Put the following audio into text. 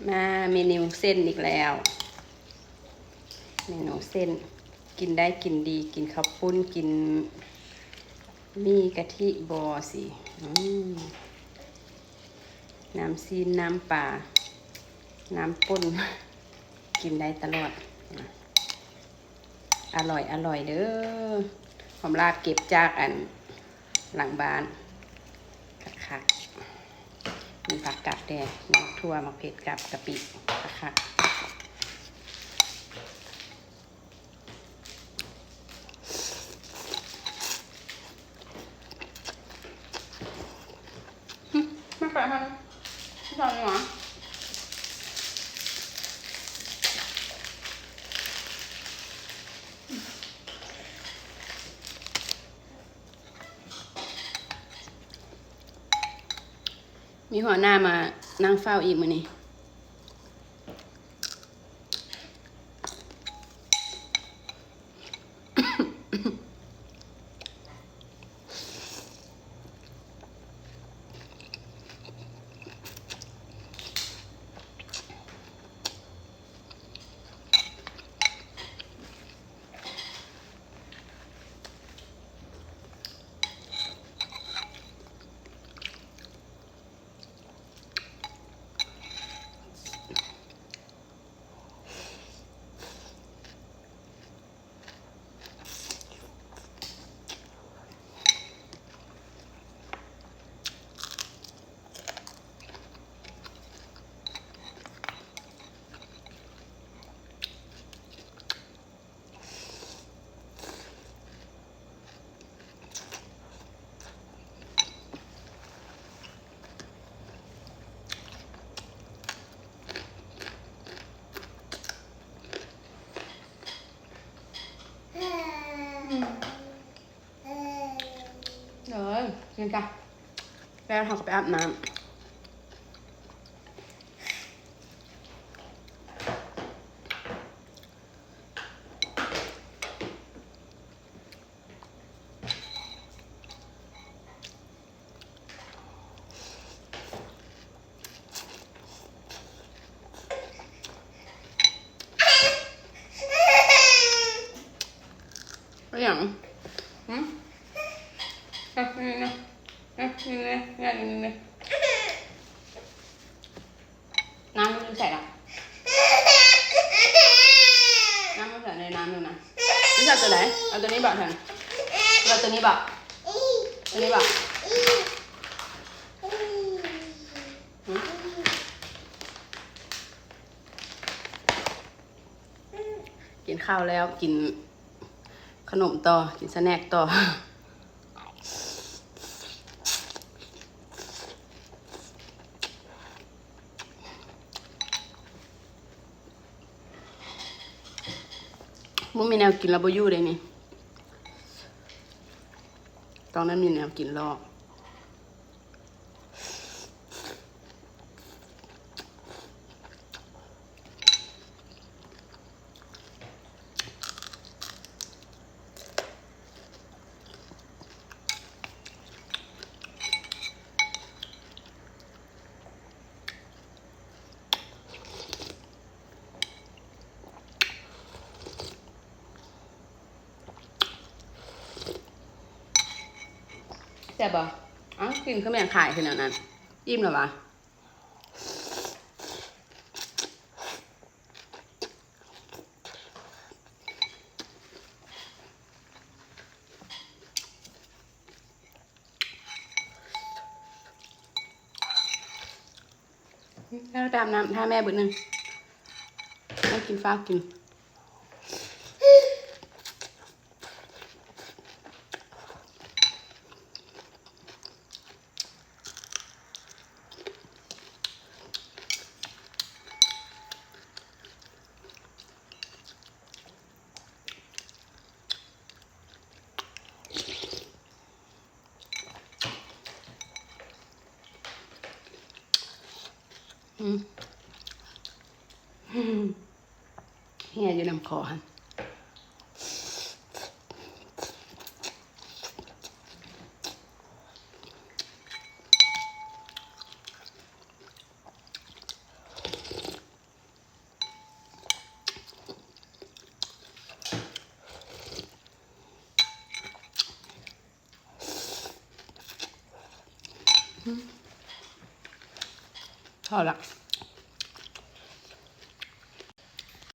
ມາເມນູເສັ້ນອີກແລ້ວ ເມນູເສັ້ນ ກິນໄດ້ກິນດີ ກິນເຂົ້າປຸ້ນ ກິນໝີ່ກະທິບໍຊິ ອືມ ນ້ຳຊີ້ນ ນ້ຳປາ ນ້ຳປົ່ນ ກິນໄດ້ຕະຫຼອດ. ອະລ່ອຍ ອະລ່ອຍເດີ້ ຫອມລາບເກັບຈາກອັນຫຼັງບ້ານ ຄັກໆ ມີຜັກກັບແດ່ ໝາກຖົ່ວ ໝາກເຜັດກັບກະປິ ຄັກໆ. ມີຫົວໜ້າມານັ່ງເຝົ້າອີກມື້ນີ້. ເອີ ກິນຈ້ະ ແລ້ວເຮົາກໍໄປອາບນ້ຳ. ເປັນຫຍັງ? ຫື? ນ້ຳມັນຢູ່ໃສລະ? ນ້ຳມັນເຫຼືອໃນນ້ຳຢູ່ນະ. ມັນເອົາຕົວໃດ? ເອົາຕົວນີ້ບໍ? ເອົາຕົວນີ້ບໍ? ຕົວນີ້ບໍ? ຫື? ກິນເຂົ້າແລ້ວ ກິນຂະໜົມຕໍ່ ກິນສະແນັກຕໍ່. ບໍ່ມີແນວກິນແລ້ວບໍ່ຢູ່ເດ້ນີ້ ຕ້ອງໄດ້ມີແນວກິນລອກ. ແຊບບໍ່? ເອົ້າ ກິນຄືແມ່ນຂາຍຄືແນວນັ້ນ. ອີ່ມແລ້ວຫວາ? ແລ້ວຕາມນ້ຳ ຖ້າແມ່ບຶດໜຶ່ງ ແມ່ກິນ ຟ້າວກິນ. ອືມ ເຫື່ອຢູ່ນຳຄໍຫັ້ນ. ອ ພໍລະ.